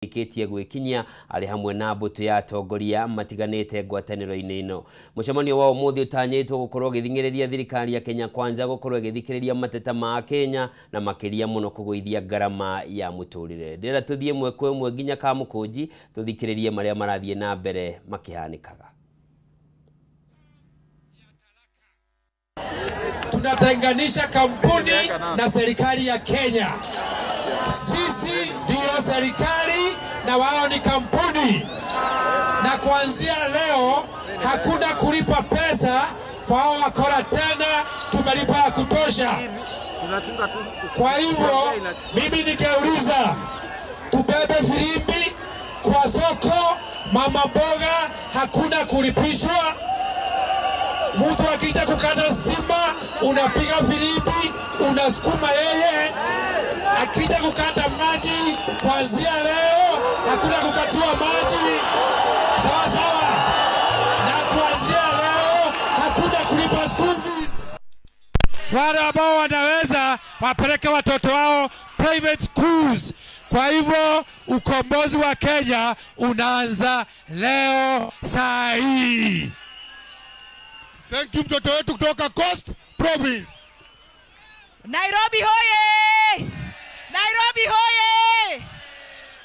Rĩkĩtie gwĩkinyia arĩ hamwe na mbũtũ ya atongoria matiganĩte ngwatanĩro-inĩ ĩno. Mũcemanio wa ũmũthĩ ũtanyĩtwo gũkorwo ũgĩthing'ĩrĩria thirikari ya Kenya Kwanza gũkorwo ĩgĩthikĩrĩria mateta ma Kenya na makĩria mũno kũgũithia ngarama ya mũtũrĩre. Ndĩrenda tũthiĩ ĩmwe kwa ĩmwe nginya Kamũkũnji tũthikĩrĩrie marĩa marathiĩ na mbere makĩhanĩkaga. Tunatenganisha kampuni na serikali ya Kenya. Sisi ndiyo serikali na wao ni kampuni, na kuanzia leo hakuna kulipa pesa kwa hao wakora tena, tumelipa ya kutosha. Kwa hivyo mimi nikauliza, tubebe filimbi kwa soko, mama mboga hakuna kulipishwa. Mtu akija kukata stima unapiga filimbi, unasukuma yeye. Akija kukata maji, kuanzia leo hakuna kukatua maji, sawa sawa. Na kuanzia leo hakuna kulipa school fees. Wale ambao wanaweza wapeleke watoto wao private schools. Kwa hivyo ukombozi wa Kenya unaanza leo saa hii. Thank you, mtoto wetu kutoka Coast Province. Nairobi hoye! Nairobi hoye!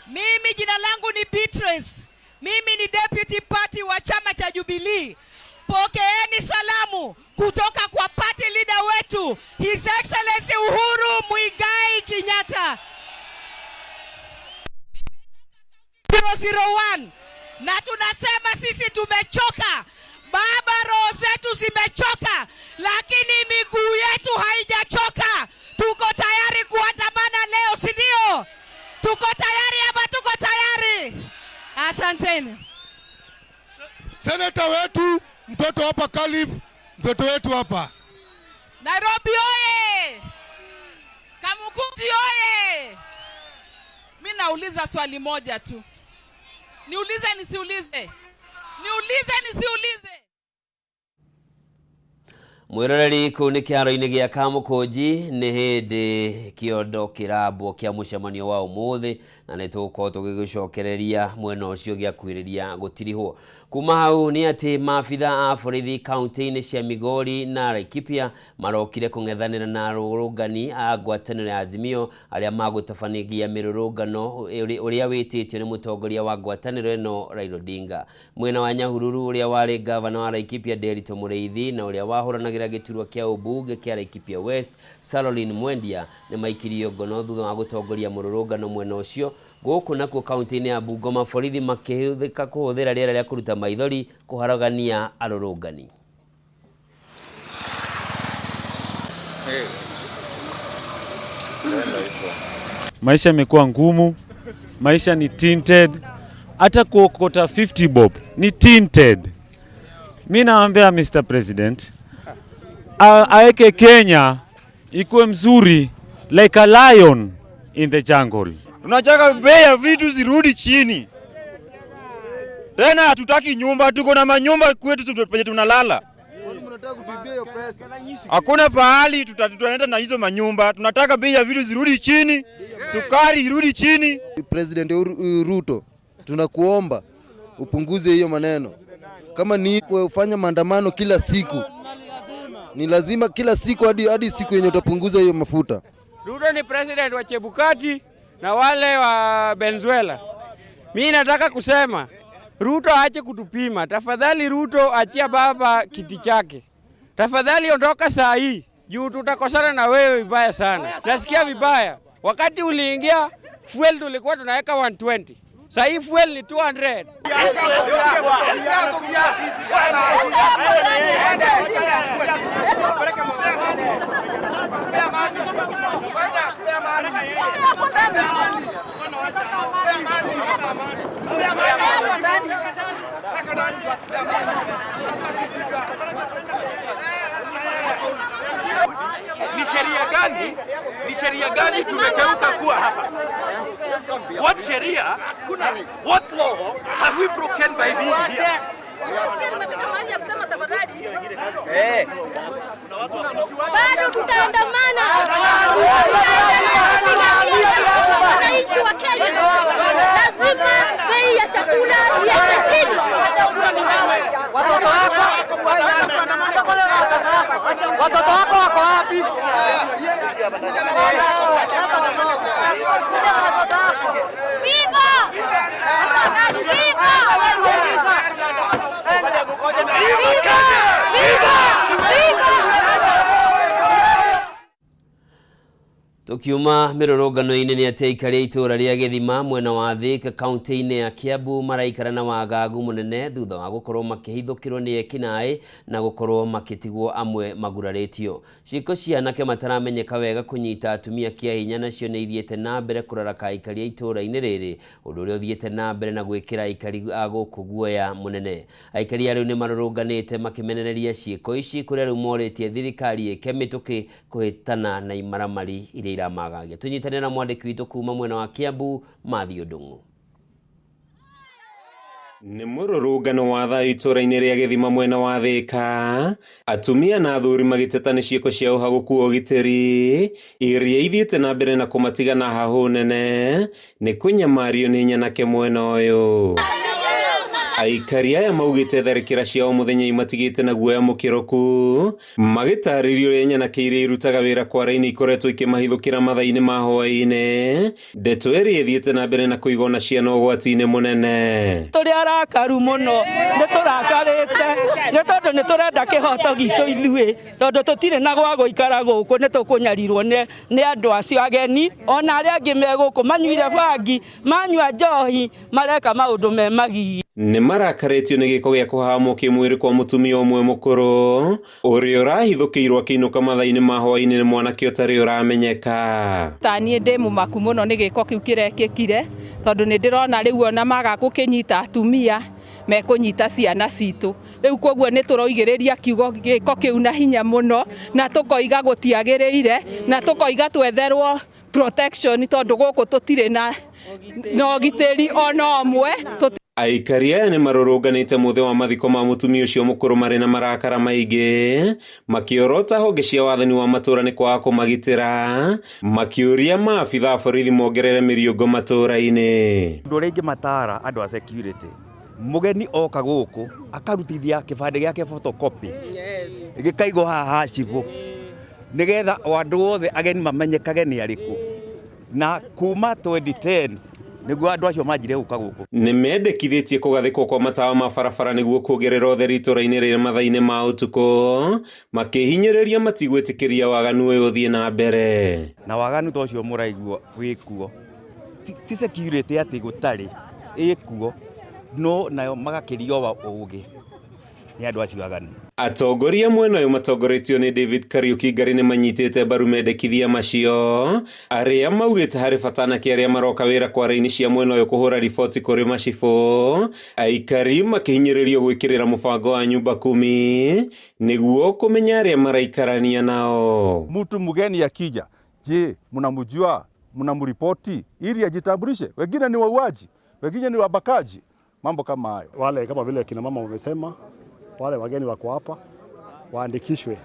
Mimi jina langu ni Beatrice. Mimi ni deputy party wa chama cha Jubilee. Pokeeni salamu kutoka kwa party leader wetu, His Excellency Uhuru Muigai Kenyatta. 001 na tunasema sisi tumechoka. Baba, roho zetu zimechoka, lakini miguu yetu haijachoka. Tuko tayari kuandamana leo, si ndio? Tuko tayari ama tuko tayari? Asanteni. Seneta wetu mtoto hapa Khalif, mtoto wetu hapa. Nairobi oye! Kamukunji oye! Mi nauliza swali moja tu, niulize nisiulize? Niulize nisiulize? Mwiroreri, kũu nĩ kĩharo-inĩ gĩa Kamũkũnji, nĩ hĩndĩ kĩondo kĩrambwo kĩa mũcemanio wa ũmũthĩ, na nĩ tũgũkorwo tũgĩgũcokereria mwena ũcio gĩakuhĩrĩria gũtirihwo. Kuma hau nĩ atĩ maabitha a borithi kaunti-inĩ cia Migori na Laikipia marokire kũng'ethanĩra na arũrũngani a ngwatanĩro ya Azimio arĩa magũtabanagia mĩrũrũngano ũrĩa wĩtĩtio nĩ mũtongoria wa ngwatanĩro ĩno, Raila Odinga. Mwena wa Nyahururu, ũrĩa warĩ gavana wa Laikipia Nderitu Mũrĩithi na ũrĩa wahũranagĩra gĩturwa kĩa ũmbunge kĩa Laikipia West Salolin Mwendia nĩ maikirio ngono thutha wa gũtongoria mũrũrũngano mwena ũcio. Gũkũ nakuo kaunti-inĩ ya Bungoma, borithi makĩhũthĩka kũhũthĩra rĩera rĩa kũruta maithori kũharagania arũrũngani. Maisha imekuwa ngumu, maisha ni tinted, hata kuokota 50 bob ni tinted. Mi naambia Mr. President aeke Kenya ikuwe mzuri like a lion in the jungle. Tunataka bei ya vitu zirudi chini. Tena hatutaki nyumba, tuko na manyumba kwetu penye tunalala. Hakuna pahali tutaenda na hizo manyumba. Tunataka bei ya vitu zirudi chini, sukari irudi chini. President Ruto, tunakuomba upunguze hiyo maneno. Kama ni kufanya maandamano kila siku, ni lazima kila siku hadi siku yenye utapunguza hiyo mafuta. Ruto ni president wa Chebukati na wale wa Venezuela. Mi nataka kusema Ruto aache kutupima. Tafadhali Ruto, achia baba kiti chake. Tafadhali ondoka saa hii juu tutakosana na wewe vibaya sana. Nasikia vibaya. Wakati uliingia, fuel tulikuwa tunaweka 120. Saa hii fuel ni 200. Ni sheria gani? Ni sheria gani tumekeuka kuwa hapa? What sheria? What law have we broken by being here? Bado tutaandamana. Wananchi wa Kenya lazima Tukiuma mĩrũrũngano-inĩ nĩ atĩ aikari a itũũra rĩa Gĩthima mwena wa Thika kaunti-inĩ ya Kiambu maraikara na wagagu mũnene thutha wa gũkorwo makĩhithũkĩrwo nĩ ekinaĩ na gũkorwo makĩtigwo amwe magurarĩtio. Ciĩko cia anake mataramenyeka wega kũnyita atumia kĩa hinya nacio nĩ ithiĩte na mbere kũraraka aikari a itũũra-inĩ rĩrĩ, ũndũ ũrĩa ũthiĩte na mbere na gwĩkĩra aikari a gũkũ guoya mũnene. Aikari a rĩu nĩ marũrũnganĩte makĩmenereria ciĩko ici kũrĩa rĩu morĩtie thirikari ĩke mĩtũkĩ kũhĩtana na imaramari iria iramagagia. Tũnyitanĩre na mwandĩki witũ kuma mwena wa Kiambu, Mathew Ndung'u. Nĩ mũrũrũngano wa thayũ itũũra-inĩ rĩa Gĩthima mwena wa Thika, atumia na athuri magĩteta nĩ ciĩko cia ũhagũku wa ũgitĩri iria ithiĩte na mbere na kũmatiga na hahũ nene nĩ kũnyamario nĩ nyanake mwena ũyũ. Aikari aya maugĩte tharĩkĩra cia o mũthenya imatigĩte na guoya mũkĩrũku, magĩtarĩria ũrĩa nyanake iria irutaga wĩra kwara-inĩ ikoretwo ikĩmahithũkĩra mathaa-inĩ ma hwaĩ-inĩ, ndeto ĩrĩa ĩthiĩte na mbere na kũiga ona ciana ũgwati-inĩ mũnene. Tũrĩ arakaru mũno, nĩ tũrakarĩte nĩ tondũ nĩ tũrenda kĩhoto gitũ ithuĩ, tondũ tũtirĩ na gwa gũikara gũkũ, nĩ tũkũnyarirwo nĩ andũ acio ageni ona arĩa angĩ me gũkũ manyuire bangi, manyua njohi, mareka maũndũ me magigi. Nĩ marakarĩtio nĩ gĩko gĩa kũhahamwo kĩmwĩrĩ kwa mũtumia ũmwe mũkũrũ ũrĩa ũrahithũkĩirwo akĩinũka mathaa-inĩ ma hwaĩ-inĩ nĩ mwanake ũtarĩ ũramenyeka. Ta niĩ ndĩ mũmaku mũno nĩ gĩko kĩu kĩrekĩkire, tondũ nĩ ndĩrona rĩu ona maga gũkĩnyita atumia mekũnyita ciana citũ. Rĩu koguo nĩ tũroigĩrĩria kiugo gĩko kĩu na hinya mũno, na tũkoiga gũtiagĩrĩire, na tũkoiga twetherwo protection tondũ gũkũ tũtirĩ na ũgitĩri ona ũmwe. Aikari aya nĩ marũrũnganĩte mũthĩ wa mathiko ma mũtumia ũcio mũkũrũ marĩ na marakara maingĩ, makĩorota honge cia wathani wa matũũra nĩ kwaga kũmagitĩra, makĩũria maabitha a borithi mongerere mĩriũngũ matũũra-inĩ. Ũndũ ũrĩa ingĩmatara andũ a security, mũgeni oka gũkũ akarutithia kĩbandĩ gĩake photocopy gĩkaigwo haha ha cibũ nĩgetha andũ othe ageni mamenyekage nĩ arĩkũ, na kuma 2010 nĩguo andũ acio manjire gũka gũkũ. Nĩ mendekithĩtie kũgathĩkwo kwa matawa ma barabara nĩguo kuongerera ũtheri itũũra-inĩ rĩrĩ mathaa-inĩ ma ũtukũ, makĩhinyĩrĩria matigwĩtĩkĩria waganu ũyũ ũthiĩ na mbere. Na waganu ta ũcio mũraigua wĩkuo, ti security atĩ gũtarĩ, ĩkuo, no nayo magakĩrio ũgĩ nĩ andũ acio aganu. Atongoria mwena ũyũ matongoretio nĩ David Kariuki Ngari nĩ manyitĩte mbaru mendekithia macio, arĩa maugĩte harĩ bata anake arĩa maroka wĩra kwara-inĩ cia mwena ũyũ kũhũra riboti kũrĩ macibũ, aikari makĩhinyĩrĩrio gwĩkĩrĩra mũbango wa nyumba kumi nĩguo kũmenya arĩa maraikarania nao. Mtu mgeni akija, je, mnamjua? Mnamripoti ili ajitambulishe? Wengine ni wauaji, wengine ni wabakaji, mambo kama hayo. Wale kama vile kina mama wamesema, wale wageni wako hapa waandikishwe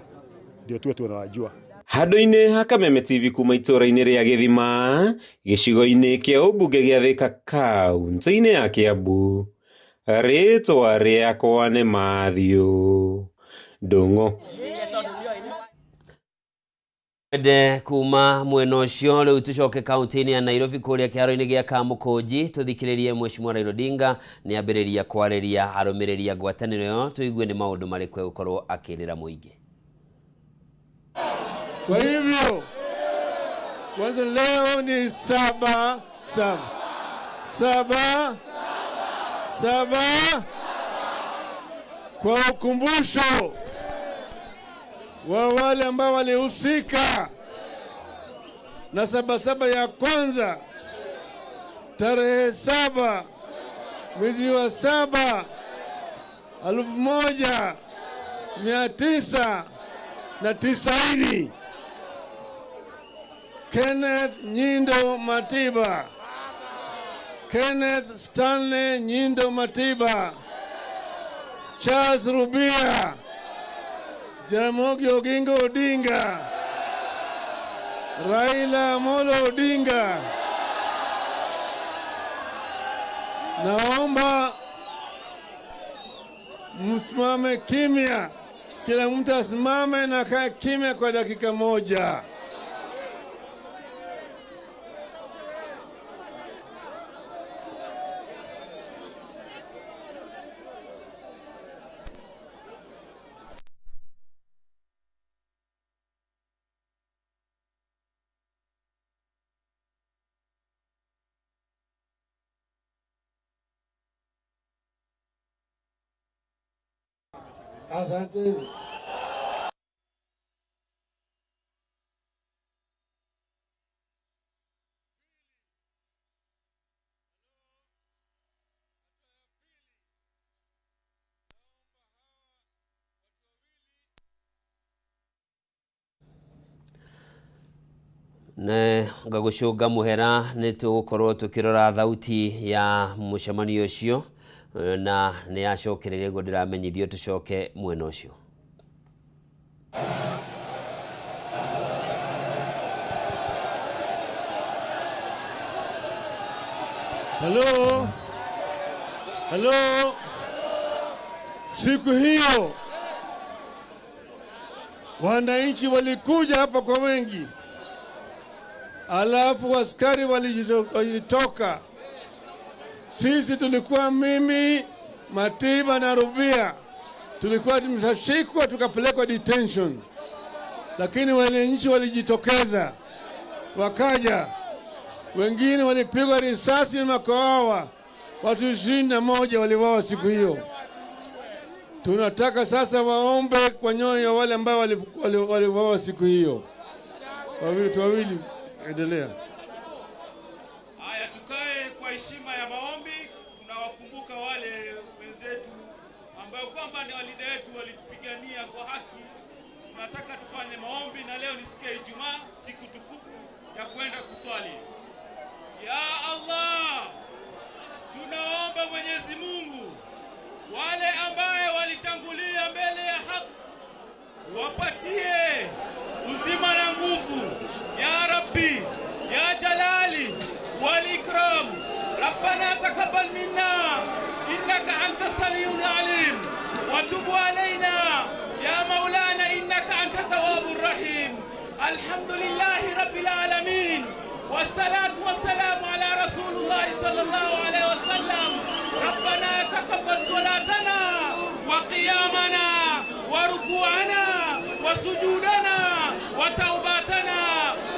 ndio tuwe tunawajua. Handũ-inĩ ha Kameme TV kuma itũũra-inĩ rĩa Gĩthima, gĩcigo-inĩ kĩa ũmbunge gĩa Thika kaunti-inĩ ya Kiambu, rĩtwa rĩakwa nĩ Mathew Ndung'u. Ende kuma mwena ũcio rĩu tũcoke kaunti-inĩ ya Nairobi kũrĩa kĩharo-inĩ gĩa Kamũkũnji tũthikĩrĩrie Mheshimiwa Raila Odinga nĩ ambĩrĩria kwarĩria arũmĩrĩri a ngwatanĩro ĩyo, tũigue nĩ maũndũ marĩkũ egũkorwo akĩrĩra mũingĩ. Kwa hivyo kwanza leo ni 7 7 7 7 kwa ukumbusho wa wale ambao walihusika na 7 7 ya kwanza tarehe 7 mwezi wa 7 1990. Kenneth Nyindo Matiba, Kenneth Stanley Nyindo Matiba, Charles Rubia, Jaramogi Oginga Odinga, Raila Amolo Odinga. Naomba msimame kimya, kila mtu asimame na kae kimya kwa dakika moja. Asanteni. Nĩ ngagũcũnga mũhera nĩ tũgũkorwo tũkĩrora thauti ya mũcemanio ũcio na nĩ yacokereria guo ndĩramenyithio tũcoke mwena ũcio. Hello? Hello? Siku hiyo wananchi walikuja hapa kwa wengi, alafu askari walitoka. Sisi tulikuwa mimi, Matiba na Rubia, tulikuwa tumeshashikwa tukapelekwa detention, lakini wananchi walijitokeza wakaja, wengine walipigwa risasi na makaawa, watu 21 waliuawa siku hiyo. Tunataka sasa waombe kwa nyoyo ya wale ambao waliuawa siku hiyo. Wawili wawili, endelea. Haya, tukae kwa heshima ya maombi. Tunawakumbuka wale wenzetu ambao kwamba ni walida wetu, walitupigania kwa haki. Tunataka tufanye maombi, na leo ni siku ya Ijumaa, siku tukufu ya kwenda kuswali. Ya Allah, tunaomba Mwenyezi Mungu wale ambaye walitangulia mbele ya haki wapatie uzima na nguvu. Ya Rabbi, ya Jalali wal Ikram, Rabbana taqabbal minna innaka anta samiul alim wa tub alayna ya maulana innaka anta tawwabur rahim. Alhamdulillahi rabbil alamin wassalatu wassalamu ala rasulillah sallallahu alayhi wasallam. Rabbana taqabbal salatana wa qiyamana wa ruku'ana wa sujudana wa taubatana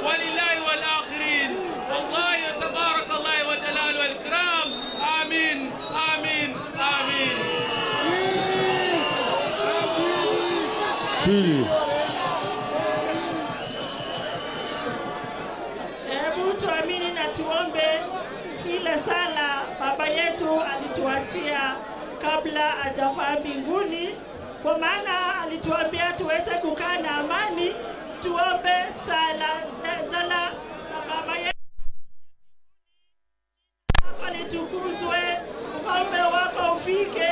walillahi wal akhirin. Wallahi tabarakallah wa jalal wal ikram. Amin, amin, amin. Pili. Hebu tuamini na tuombe ile sala baba yetu alituachia kabla hajafaa mbinguni, kwa maana alituambia tuweze kukaa na amani. Tuombe sala sala za baba yetu. Wako litukuzwe, ufalme wako ufike,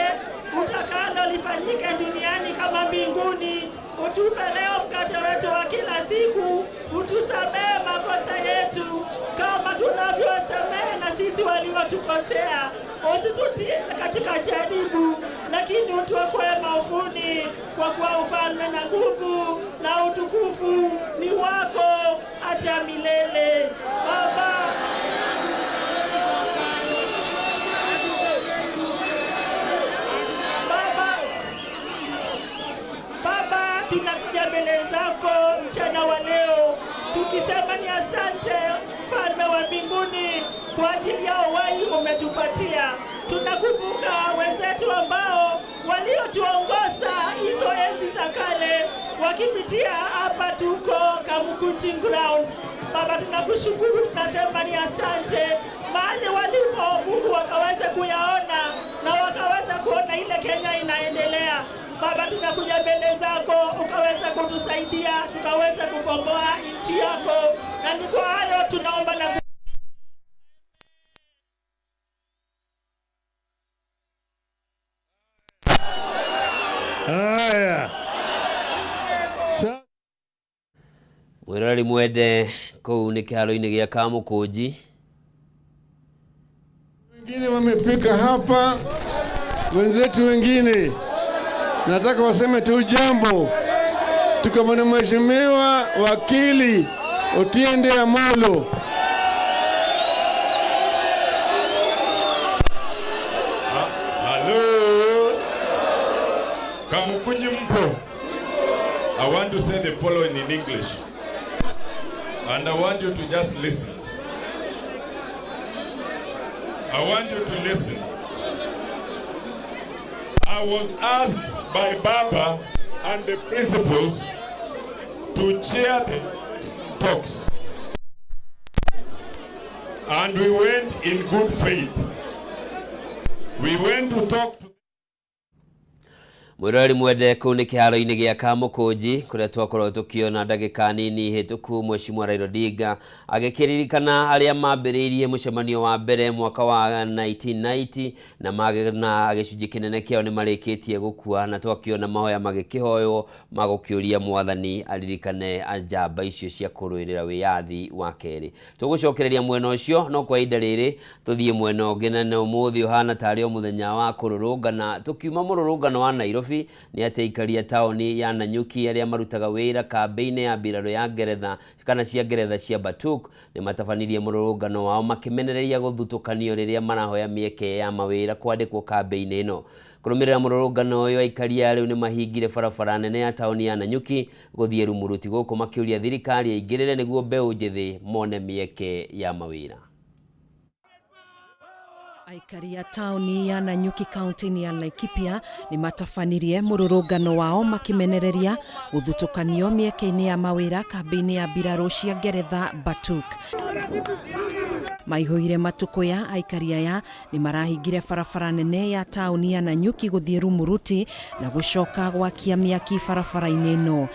utakalo lifanyike duniani kama mbinguni. Utupe leo mkate wetu wa kila siku, utusamehe makosa yetu kama tunavyosamehe na sisi waliotukosea, usitutie katika jaribu, lakini utuokoe maovuni, kwa kuwa ufalme na nguvu na utukufu ni wako hata milele. Baba, Baba, tunakuja mbele zako mchana wa leo tukisema ni asante mfalme wa mbinguni kwa ajili ya uhai umetupatia. Tunakumbuka wenzetu ambao waliotuongoza hizo enzi za kale wakipitia hapa tuko Kamukunji ground. Baba, tunakushukuru, tunasema ni asante. Mahali walipo Mungu wakaweza kuyaona na wakaweza kuona ile Kenya inaendelea. Baba, tunakuja mbele zako ukaweza kutusaidia, tukaweza kukomboa nchi yako, na ni kwa hayo tunaomba na Haya. Mwiroreri mwende kũu nĩ kĩharo-inĩ gĩa Kamũkũnji. Wengine wamefika hapa, wenzetu wengine nataka waseme tu jambo. Tuko na Mheshimiwa Wakili Otiende Amollo. Hello. Kamukunji mpo. I want to say the following in English. And I want you to just listen. I want you to listen. I was asked by Baba and the principals to chair the talks. And we went in good faith. We went to talk to Mwĩroreri mwende, kũu nĩ kĩharo-inĩ gĩa Kamũkũnji kũrĩa twakorwo tũkĩona ndagĩka nini hĩtũku Mheshimiwa Raila Odinga agĩkĩririkana arĩa mambĩrĩirie mũcemanio wa mbere mwaka wa 1990 na na gĩcunjĩ kĩnene kĩao nĩ marĩkĩtie gũkua, na twakĩona mahoya magĩkĩhoywo magũkĩũria mwathani aririkane njamba icio cia kũrũĩrĩra wĩyathi wa kerĩ. Tũgũcokereria mwena ũcio, no kwa ihinda rĩrĩ tũthiĩ mwena ũngĩ, na nĩ ũmũthĩ ũhana tarĩ o mũthenya wa kũrũrũngana. Tũkiuma mũrũrũngano wa Nairobi nĩ atĩ aikari a taũni ya Nanyuki arĩa marutaga wĩra kambĩ-inĩ ya mbirarũ ya Ngeretha kana cia Ngeretha cia Batuk nĩ matabanirie mũrũrũngano wao makĩmenereria gũthutũkanio rĩrĩa marahoya mĩeke ya mawĩra kwandĩkwo kambĩ-inĩ ĩno. Kũrũmĩrĩra mũrũrũngano ũyũ, aikari aya rĩu nĩ mahingire barabara nene ya taũni ya Nanyuki gũthiĩ Rumuruti gũkũ makĩũria thirikari ĩingĩrĩre nĩguo mbeũ njĩthĩ mone mĩeke ya mawĩra. Aikari a taũni ya Nanyuki kaunti-inĩ ya Laikipia nĩ matabanirie mũrũrũngano wao makĩmenereria gũthutũkanio mĩeke-inĩ ya mawĩra kambĩ-inĩ ya mbirarũ cia Ngeretha Batuk. Maihũire matukũya, aikari aya nĩ marahingire barabara nene ya taũni ya Nanyuki gũthiĩ Rumuruti na gũcoka gwakia mĩaki barabara-inĩ ĩno.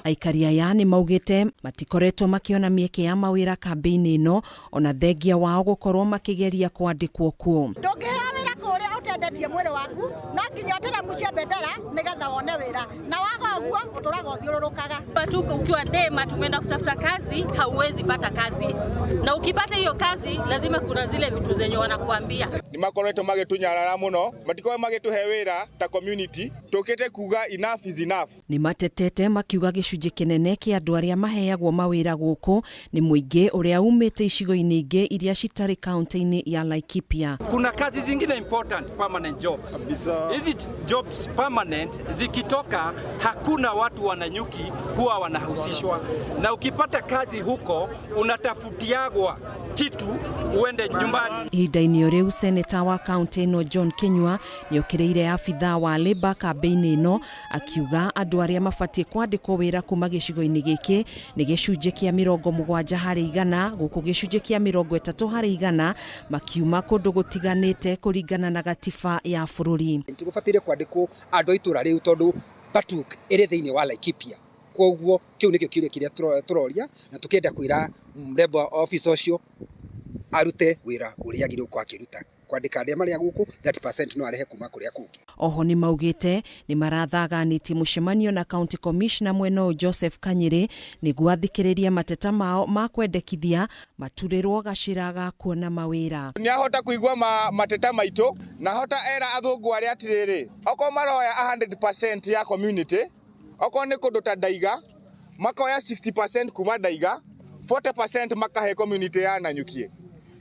Aikari aya nĩ maugĩte matikoretwo makĩona mĩeke ya mawĩra kambĩ-inĩ ĩno ona thengia wao gũkorwo makĩgeria kwandĩkwo kuo. Ndũngĩheo wĩra kũrĩa ũtendetie mwĩrĩ waku, no nginya ũteremũcie bendera nĩgetha wone wĩra, na waga ũguo ũtũraga ũthiũrũrũkaga. Tu ukiwa dema tumeenda kutafuta kazi, hauwezi pata kazi, na ukipata hiyo kazi lazima kuna zile vitu zenye wanakuambia. Nĩ makoretwo magĩtũnyarara mũno, matikoragwo magĩtũhe wĩra ta community, tũkĩte kuga enough is enough. Nĩ matetete makiuga gĩcunjĩ kĩnene kĩa andũ arĩa maheagwo mawĩra gũkũ nĩ mũingĩ ũrĩa umĩte icigo-inĩ ingĩ iria citarĩ kaunti-inĩ ya Laikipia. Kuna kazi zingine important permanent jobs. Hizi jobs permanent zikitoka, hakuna watu wa Nanyuki huwa wanahusishwa, na ukipata kazi huko unatafutiagwa kitu uende nyumbani. Ihinda-inĩ o rĩu, seneta wa kaunti ĩno John Kinyua nĩ okĩrĩire abithaa wa Labour kambĩ-inĩ ĩno akiuga andũ arĩa mabatiĩ kwandĩkwo wĩra kuma gĩcigo-inĩ gĩkĩ nĩ gĩcunjĩ kĩa 70% gũkũ gĩcunjĩ kĩa 30% makiuma kũndũ gũtiganĩte kũringana na gatiba ya bũrũri. Gũbataire kwandĩkwo andũ a itũra rĩu tondũ Batuk ĩrĩ thĩinĩ wa Laikipia, koguo kĩu nĩkĩo kĩũria kĩrĩa tũroria, na tũkĩenda kwĩra labour officer ũcio arute wĩra ũrĩa agĩrĩirwo gũkorwo akĩruta, kwandĩka arĩa marĩ a gũkũ, 30% no arehe kuma kũrĩa kũngĩ. Oho nĩ maugĩte nĩ marathaganĩtie mũcemanio na county commissioner mwena ũyũ Joseph Kanyĩrĩ nĩguo athikĩrĩrie mateta mao ma kwendekithia maturĩrwo gacĩra ga kuona mawĩra. Nĩ ahota kũigua mateta maitũ na ahota era athũngũ arĩa atĩrĩrĩ, okorwo maroya 100% ya community, okorwo nĩ kũndũ ta Ndaiga makoya 60% kuma Ndaiga, 40% makahe community ya Nanyuki.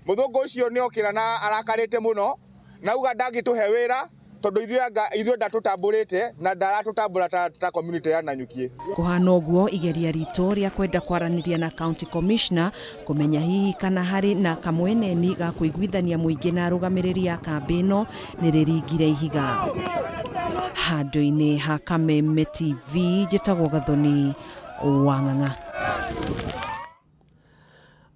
Mũthũngũ ũcio nĩ okĩra na arakarĩte mũno na auga ndangĩtũhe wĩra tondũ ithuĩ ndatũtambũrĩte na ndaratũtambũra ta community ya Nanyuki. Kũhana ũguo, igeria ritũ rĩa kwenda kwaranĩria na county commissioner kũmenya hihi kana harĩ na kamweneni ga kũiguithania mũingĩ na arũgamĩrĩri a kambĩ ĩno nĩ rĩringire ihiga. Handũ-inĩ ha Kameme TV, njĩtagwo Gathoni wa Ng'ang'a.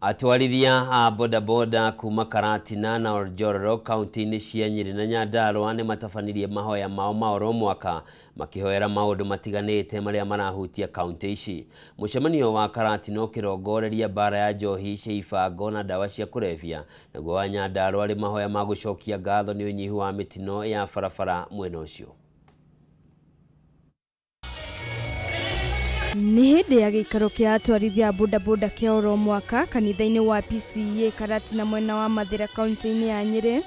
Atwarithia a bodaboda kuma Karatina na Oljoro kaunti-inĩ cia Nyĩrĩ na Nyandarua nĩ matabanirie mahoya mao ma oro mwaka makĩhoera maũndũ matiganĩte marĩa marahutia kaunti ici. Mũcemanio wa Karatina ũkĩrongoreria mbara ya njohi cia ibango na ndawa cia kũrebia, naguo wa Nyandarua arĩ mahoya ma gũcokia ngatho nĩ ũnyihu wa mĩtino ya barabara mwena ũcio. Nĩ hĩndĩ ya gĩikaro kĩa atwarithia a bodaboda kĩa oro mwaka kanitha-inĩ wa PCEA Karatina mwena wa Mathĩra kaunti-inĩ ya Nyĩrĩ,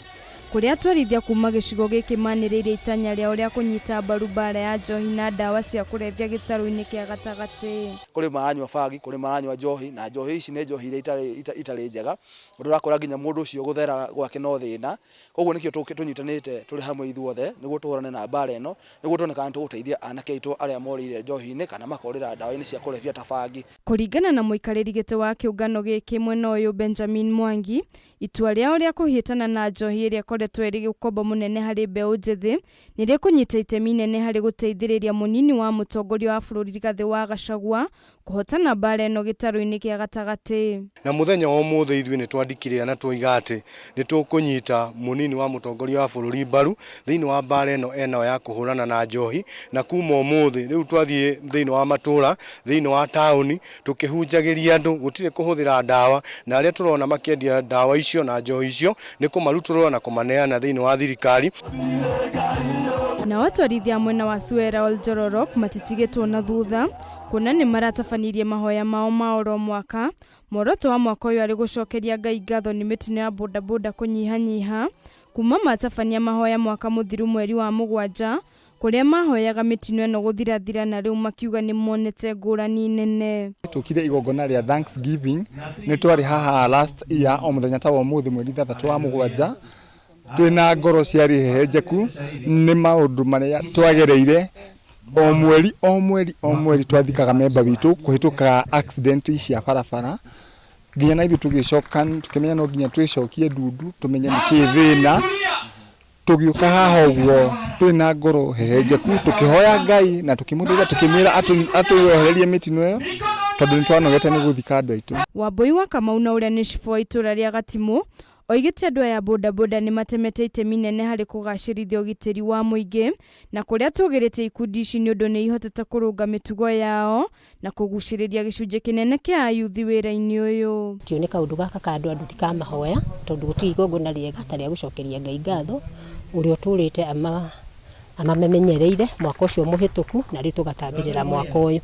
kũrĩa atwarithia kuma gĩcigo gĩkĩ manĩrĩire itanya rĩao rĩa kũnyita mbaru mbara ya njohi na ndawa cia kũrebia gĩtarũ-inĩ kĩa gatagatĩ. Kũrĩ maranyua bangi, kũrĩ maranyua njohi, na njohi ici nĩ njohi iria itarĩ njega, ũndũ ũrakora nginya mũndũ ũcio gũthera gwake no thĩna. Koguo nĩkĩo tũnyitanĩte tũrĩ hamwe ithuothe nĩguo tũhũrane na mbara ĩno, nĩguo tuone kana nĩtũgũteithia anake aitũ arĩa morĩire njohi-inĩ kana makorĩra ndawa-inĩ cia kũrebia ta bangi. Kũringana na mũikarĩri gĩtĩ wa kĩũngano gĩkĩ mwena ũyũ Benjamin Mwangi, itua rĩao rĩa kũhĩtana na njohi ĩrĩa ĩkoretwo ĩkoretwo ĩrĩ ũkombo mũnene harĩ mbeũ njĩthĩ nĩ rĩkũnyita itemi inene harĩ gũteithĩrĩria mũnini wa mũtongoria wa bũrũri Rigathĩ wa Gachagua kũhotana mbara ĩno gĩtarũ-inĩ kĩa gatagatĩ. Na muthenya wa umuthi ithuĩ nĩ twandikire na twoiga atĩ nĩ tũkũnyita mũnini wa mũtongoria wa bũrũri mbaru thĩinĩ wa mbara ĩno ena ya kũhũrana na njohi, na kuma ũmũthĩ rĩu twathiĩ thĩinĩ wa matũra, thĩinĩ wa taũni, tũkĩhunjagĩria andũ gũtirĩ kũhũthĩra ndawa, na arĩa tũrona makĩendia ndawa icio na njohi icio nĩ kũmarutũrũra na kũmaneana thĩinĩ wa thirikari. Nao atwarithia mwena wa Suera Oljororok matitigĩtwo na thutha kuona nĩ maratabanirie mahoya mao ma oro mwaka. Muoroto wa mwaka ũyũ arĩ gũcokeria Ngai ngatho nĩ mĩtino ya bodaboda kũnyihanyiha kuma matabania mahoya mwaka mũthiru mweri wa 7 kũrĩa mahoyaga mĩtino ĩno gũthirathira, na rĩu makiuga nĩ monete ngũrani nene. Tukire igongona rĩa Thanksgiving nĩ twarĩ haha last year o mũthenya ta wa ũmũthĩ mweri 6 wa 7 twĩna ngoro ciarĩ hehenjeku nĩ maũndũ marĩa twagereire o mweri o mweri o mweri twathikaga memba witũ kũhĩtũka accident cia barabara nginya na ithuĩ tũgĩcoka tũkĩmenya no nginya twĩcokie ndundu tũmenye nĩkĩĩ thĩna. Tũgĩũka haha ũguo twĩna ngoro hehenjeku tũkĩhoya Ngai na tũkĩmũthaitha tũkĩmwĩra atũehererie mĩtino ĩyo tondũ nĩ twanogete nĩ gũthika andũ aitũ. Wambui wa Kamau na ũrĩa nĩ cibũ wa itũra rĩa Gatimũ oigĩte andũ aya bodaboda nĩ matemete itemi nene harĩ kũgacĩrithia ũgitĩri wa mũingĩ na kũrĩa tũgĩrĩte ikundi ici nĩ ũndũ nĩ ihotete kũrũnga mĩtugo yao na kũgucĩrĩria gĩcunjĩ kĩnene kĩa ayuthi wĩra-inĩ ũyũ. Tio nĩ kaũndũ gaka ka andũ a nduthi ka mahoya tondũ gũtirĩ igongona rĩega ta rĩa gũcokeria Ngai ngatho ũrĩa ũtũrĩte amamenyereire mwaka ũcio mũhĩtũku na rĩu tũgatambĩrĩra mwaka ũyũ.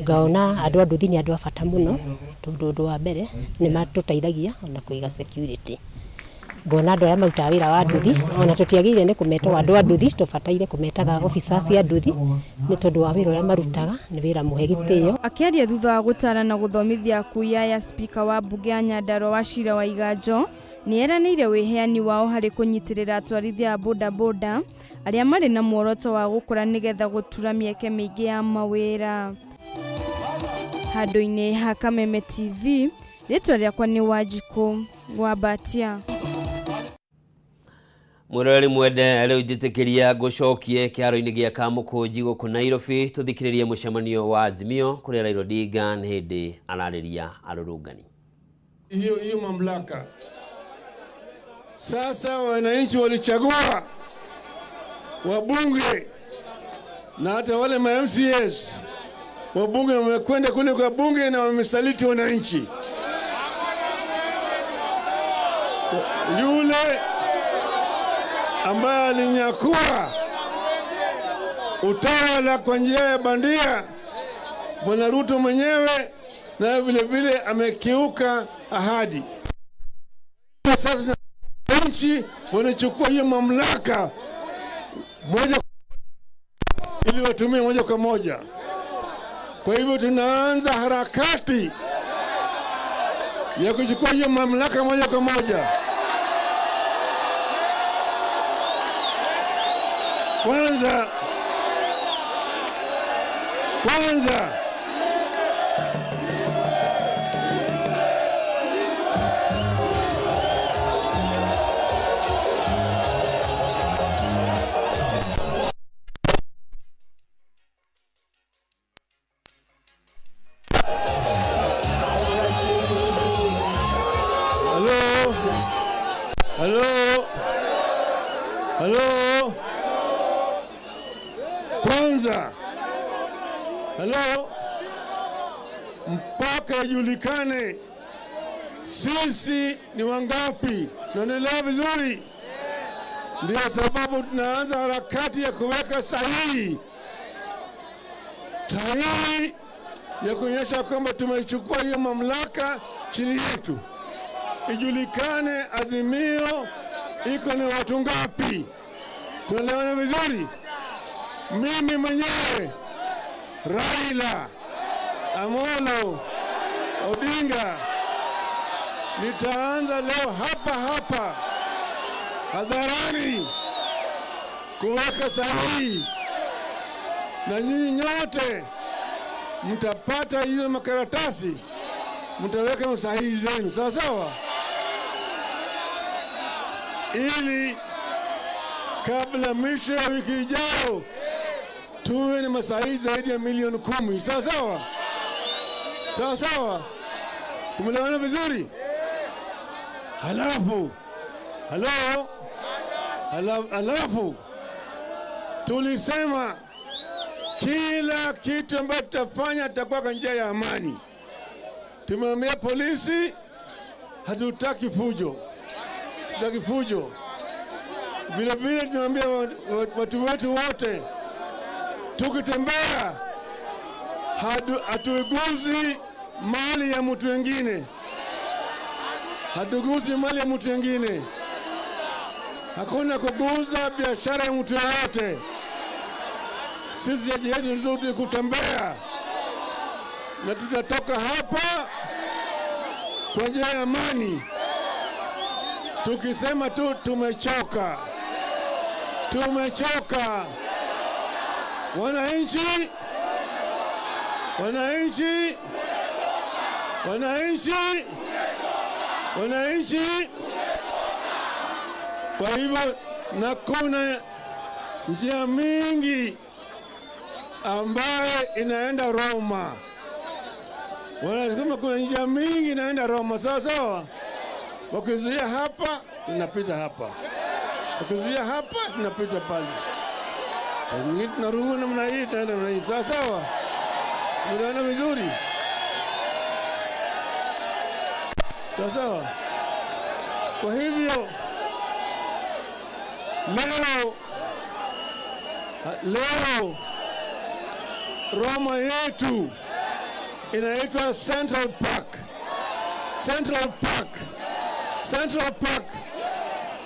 Ngaona andũ a nduthi nĩ andũ a bata mũno tondũ ũndũ wa mbere nĩ matũteithagia ona kũiga security. Ngona andũ arĩa marutaga wĩra wa nduthi ona tũtiagĩrĩire nĩ kũmeta andũ a nduthi, tũbataire kũmetaga officers a nduthi nĩ tondũ wa wĩra ũrĩa marutaga nĩ wĩra mũhe gĩtĩo. Akĩaria thutha wa gũtara na gũthomithia akui aya, spika wa mbunge ya Nyandarua Wachira wa Iganjo nĩ eranĩire wĩheani wao harĩ kũnyitĩrĩra atwarithia a bodaboda arĩa marĩ na muoroto wa gũkũra nĩgetha gũtura mĩeke mĩingĩ ya mawĩra. Handũ-inĩ ha Kameme TV, rĩtwa rĩakwa nĩ Wanjikũ wa Mbatia. Mwĩroreri mwende, rĩu njĩtĩkĩria ngũcokie kĩharo-inĩ gĩa Kamũkũnji gũkũ Nairobi tũthikĩrĩrie mũcemanio wa Azimio kũrĩa Raila Odinga nĩ hĩndĩ ararĩria arũrũngani. Hiyo mamlaka sasa wananchi walichagua wabunge na hata wale ma MCAs wabunge wamekwenda kule kwa bunge na wamesaliti wananchi. Yule ambaye alinyakua utawala kwa njia ya bandia, Bwana Ruto mwenyewe, na vile vile amekiuka ahadi. Sasa wananchi wanachukua hiyo mamlaka moja ili watumie moja kwa moja. Kwa hivyo tunaanza harakati ya kuchukua hiyo mamlaka moja kwa moja. Kwanza Hello. Kwanza. Hello. Mpaka ijulikane sisi ni wangapi. Tunaendelea vizuri. Ndio sababu tunaanza harakati ya kuweka sahihi. Sahihi ya kuonyesha kwamba tumechukua hiyo mamlaka chini yetu. Ijulikane Azimio iko ni watu ngapi. Tunaelewana vizuri? Mimi mwenyewe Raila Amolo Odinga nitaanza leo hapa hapa hadharani kuweka sahihi, na nyinyi nyote mtapata hiyo makaratasi, mtaweka sahihi zenu, sawa sawa? ili kabla mwisho ya wiki ijayo tuwe na masahihi zaidi ya milioni 10. Sawa sawa? Sawa sawa? Tumeelewana vizuri? Halafu halafu tulisema kila kitu ambacho tutafanya tutakuwa kwa njia ya amani. Tumeambia polisi hatutaki fujo, hatutaki fujo. Vile vile tumeambia watu wetu wote, tukitembea hatuiguzi mali ya mtu mwingine, hatuguzi mali ya mtu mwingine. Hakuna kuguza biashara ya mtu yoyote. Sisi jaji yetu ni kutembea, na tutatoka hapa kwa njia ya amani, tukisema tu tumechoka, tumechoka. Wananchi, wananchi, wananchi, wananchi. Kwa hivyo, na kuna njia mingi ambaye inaenda Roma. Wanasema kuna njia mingi inaenda Roma, sawa sawa. Wakizuia hapa, tunapita hapa, wakizuia hapa, tunapita pale, mwingine tunarudi namna hii, tunaenda namna hii, sawa sawa. Unaona vizuri, sawa sawa. Kwa hivyo leo Roma yetu inaitwa Central Park, Central Park, Central Park,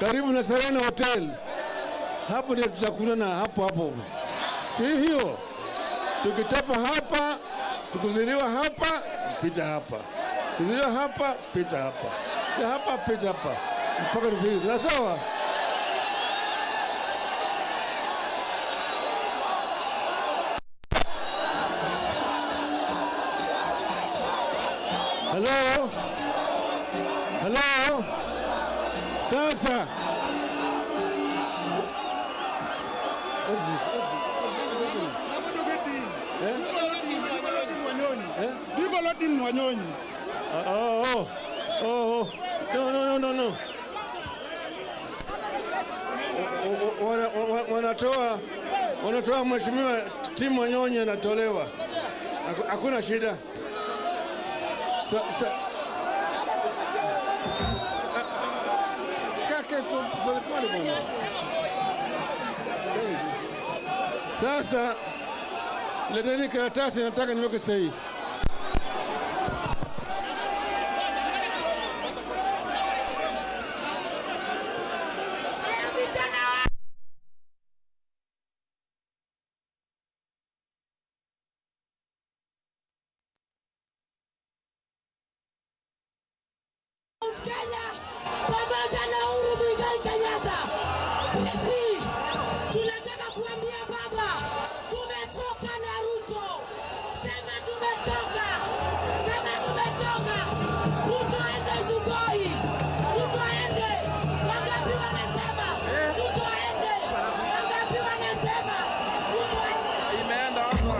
karibu na Serena Hotel. Hapo ndio tutakutana, hapo hapo, si hiyo? Tukitoka hapa, tukuziliwa hapa, pita hapa, kuziliwa hapa, pita hapa, hapa, pita hapa, mpaka tufike. Sawa? Hello? Hello? Sasa. Oh. No. Wanatoa mheshimiwa Tim Wanyonyi anatolewa. Hakuna shida. Sasa leteni karatasi, nataka niweke sahihi. Kenya pamoja na Uhuru Muigai Kenyatta. Sisi tunataka kuambia baba, tumechoka na Ruto. Sema tumechoka, sema tumechoka. Ruto aende Sugoi, Ruto aende. Wangapi wanasema Ruto aende? Wangapi wanasema Ruto aende? Imeenda hapo.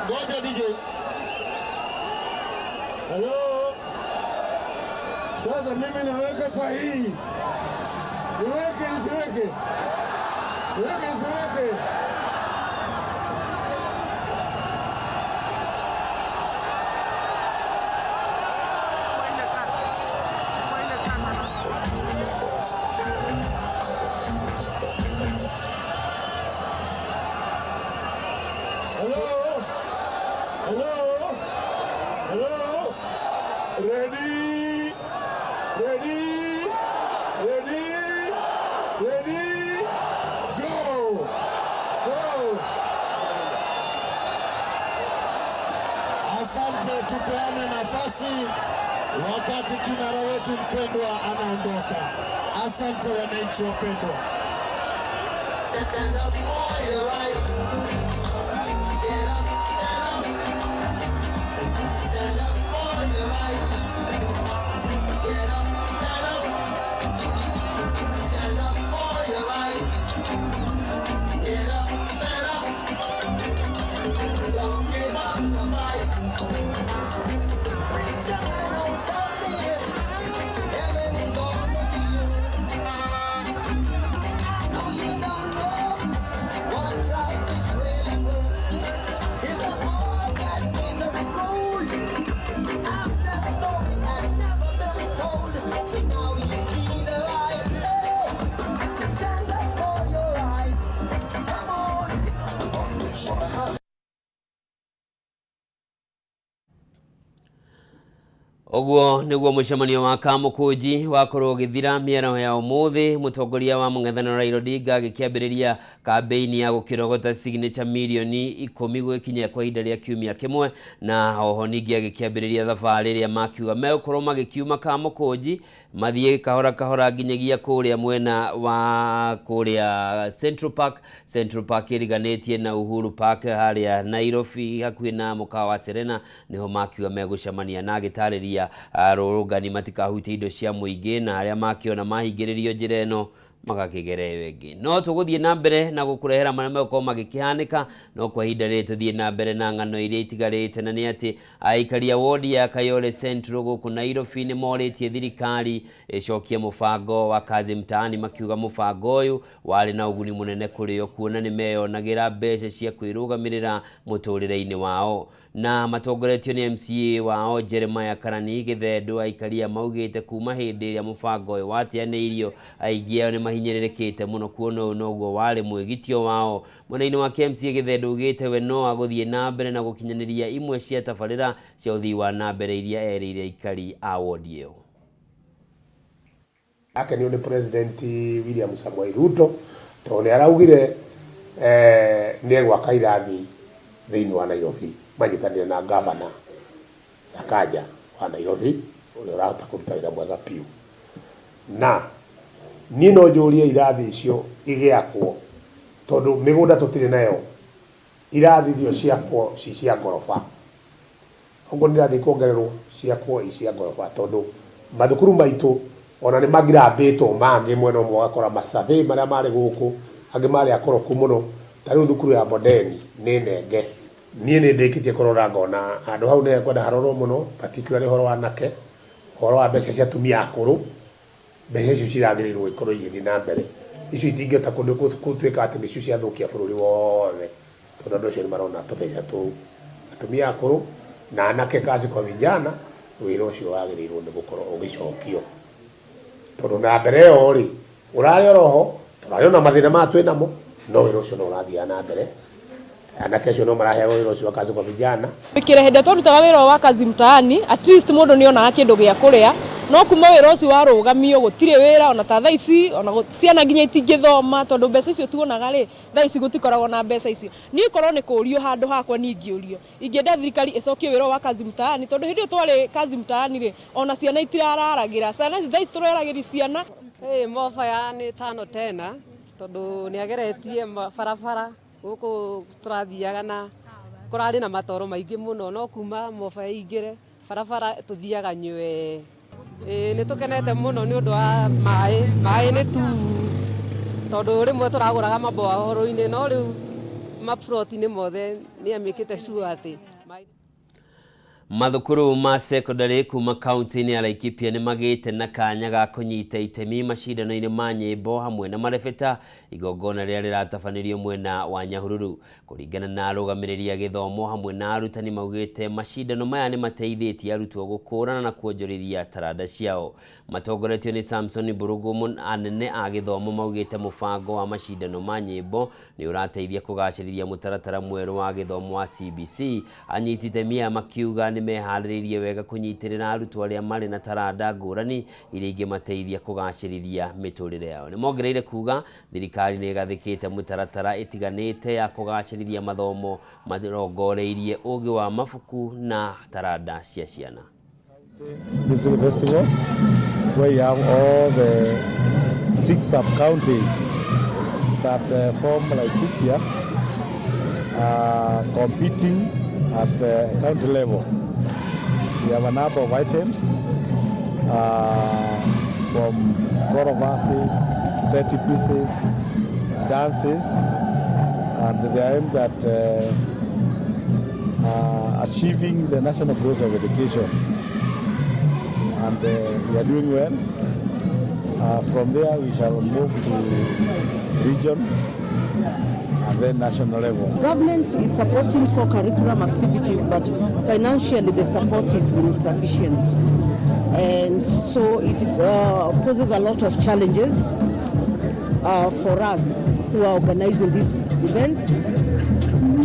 Ngoja DJ. Hello. Sasa mimi naweka sahihi. Niweke nisiweke? Niweke nisiweke? Hello. Hello. Hello. Ready. Ready. Ready. Ready. Go. Go. Asante, tupeane nafasi wakati kinara wetu mpendwa anaondoka. Asante wananchi wapendwa. Stand up for your right. Ũguo nĩguo mũcemanio wa Kamũkũnji wakorwo ũgĩthira mĩaraho ya ũmũthĩ, mũtongoria wa mũng'ethanĩro Raila Odinga agĩkĩambĩrĩria kambĩini ya gũkĩrogota signature mirioni 10 gwĩkinyia kwa ihinda rĩa kiumia kĩmwe, na oho ningĩ agĩkĩambĩrĩria thabarĩ ĩrĩa makiuga megũkorwo magĩkiuma Kamũkũnji mathiĩ kahora kahora nginyagia kũrĩa mwena wa kũrĩa Central Park. Central Park ĩriganĩtie na Uhuru Park harĩa Nairobi hakuhĩ na mũkawa wa Serena, niho makiuga megũcemania na agĩtarĩria arũrũngani matikahutie indo cia mũingĩ na arĩa makiona mahingĩrĩrio njĩra ĩno magakĩgera ĩyo ĩngĩ. No tũgũthiĩ na mbere na gũkũrehera marĩa megũkorwo magĩkĩhanĩka, no kwa ihinda rĩrĩ tũthiĩ na mbere na ng'ano iria itigarĩte, na nĩ atĩ aikari a wodi ya Kayole Central gũkũ Nairobi nĩ morĩtie thirikari ĩcokie mũbango wa Kazi Mtaani, makiuga mũbango ũyũ warĩ na ũguni mũnene kũrĩ o kuona nĩ meyonagĩra mbeca cia kwĩrũgamĩrĩra mũtũrĩre-inĩ wao. Na matongoretio nĩ MCA wao Jeremiah Karani Gĩthendũ, aikaria maugĩte kuma hĩndĩ ĩrĩa mũbango ũyũ wateanĩirio aingĩ ao nĩ mahinyĩrĩrĩkĩte mũno kuona ũyũ noguo warĩ mwĩgitio wao. Mwena-inĩ wake MCA Gĩthendũ augĩte we no agũthiĩ na mbere na gũkinyanĩria imwe cia tabarĩra cia ũthii wa na mbere iria erĩire aikari a wodi ĩyo. Akenio nĩ President William Samoei Ruto tondũ nĩ araugire nĩ egwaka irathi thĩinĩ wa Nairobi manyitanĩire na Governor Sakaja wa Nairobi ũrĩa ũrahota kũruta wĩra mwega piũ. Na niĩ no njũrie irathi icio igĩakwo tondũ mĩgũnda tũtirĩ nayo, irathi icio ciakwo ci cia ngoroba, ũguo nĩ irathi kuongererwo ciakwo i cia ngoroba tondũ mathukuru maitũ ona nĩ magirambĩtwo mangĩ mwena ũmwe ũgakora masurvey marĩa marĩ gũkũ angĩ marĩ akoroku mũno, ta rĩu thukuru ya Bondeni nĩ nenge. Niĩ nĩ ndĩkĩtie kũrora ngona handũ hau nĩ hekwenda harorwo mũno, particularly ũhoro wa anake, ũhoro wa mbeca cia atumia akũrũ, mbeca icio ciragĩrĩirwo ikorwo igĩthiĩ na mbere. Icio itingĩhota gũtuĩka atĩ nĩcio ciathũkia bũrũri wothe tondũ andũ acio nĩ marona tũbeca tũu. Atumia akũrũ na anake, kazi kwa vijana, wĩra ũcio wagĩrĩirwo nĩ gũkorwo ũgĩcokio tondũ na mbere ĩyo rĩ ũrarĩ oroho, tũrarĩ ona mathĩna maya twĩ namo, no wĩra ũcio no ũrathiaga na mbere. Anake acio no maraheagwo wĩra ũcio wa kazi kwa vijana. Kĩrĩa hĩndĩ twarutaga wĩra wa Kazi Mtaani, at least mũndũ nĩ onaga kĩndũ gĩa kũrĩa, no kuma wĩra ũcio warũgamio gũtirĩ wĩra ona ta thaa ici, ona ciana nginya itingĩthoma tondũ mbeca icio tuonaga rĩ, thaa ici gũtikoragwo na mbeca icio. Niĩ korwo nĩ kũũrio handũ hakwa niĩ ingĩũrio, ingĩenda thirikari ĩcokie wĩra ũyũ wa Kazi Mtaani tondũ hĩndĩ ĩyo twarĩ Kazi Mtaani rĩ, ona ciana itirararagĩra, ciana thaa ici tũreragĩria ciana. More fire nĩ tano tena tondũ nĩ ageretie barabara gũkũ tũrathiaga na kũrarĩ na matoro maingĩ mũno, no kuma More Fire ĩingĩre barabara tũthiaga nywee. Nĩ tũkenete mũno nĩ ũndũ wa maĩ, maĩ nĩ tu tondũ rĩmwe tũragũraga mabohoro-inĩ, no rĩu maploti-inĩ mothe nĩ amĩkĩte sure atĩ Mathukuru ma secondary kuma kaunti-inĩ ya Laikipia nĩ magĩte na kanya ga kũnyita itemi macindano-inĩ ma nyĩmbo hamwe na marebeta, igongona rĩrĩa rĩratabanĩrio mwena wa Nyahururu. Kũringana na arũgamĩrĩri a gĩthomo hamwe na arutani maugĩte macindano maya nĩ mateithĩtie arutwo gũkũrana na kuonjorithia taranda ciao. Matongoretio nĩ Samson Mburugu, anene a gĩthomo maugĩte mũbango wa macindano ma nyĩmbo nĩ ũrateithia kũgacĩrithia mũtaratara mwerũ wa gĩthomo wa CBC. Anyiti itemi aya makiuga nĩ meharĩrĩirie wega kũnyitĩrĩra arutwo arĩa marĩ na taranda ngũrani iria ingĩmateithia kũgacĩrithia mĩtũrĩre yao. Nĩ mongereire kuga thirikari nĩ ĩgathĩkĩte mũtaratara ĩtiganĩte ya kũgacĩrithia mathomo marongoreirie ũgĩ wa mabuku na taranda cia ciana. Music festivals where you have all the 6 sub-counties that form Laikipia competing at county level. We have a number of items from choral verses, set pieces, dances, and they are aimed at achieving the national goals of education. And we are doing well. From there we shall move to region and then national level. Government is supporting co-curriculum activities, but financially the support is insufficient. And so it poses a lot of challenges for us who are organizing these events.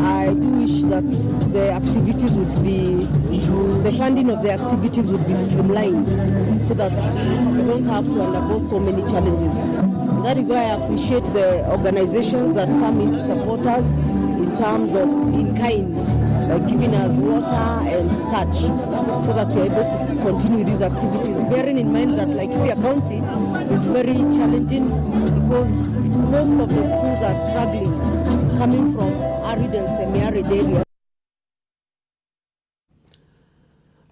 I do wish that the activities would be, the funding of the activities would be streamlined so that we don't have to undergo so many challenges. And that is why I appreciate the organizations that come in to support us in terms of in kind, like giving us water and such, so that we're able to continue these activities. Bearing in mind that Laikipia County is very challenging because most of the schools are struggling coming from arid and semi-arid areas.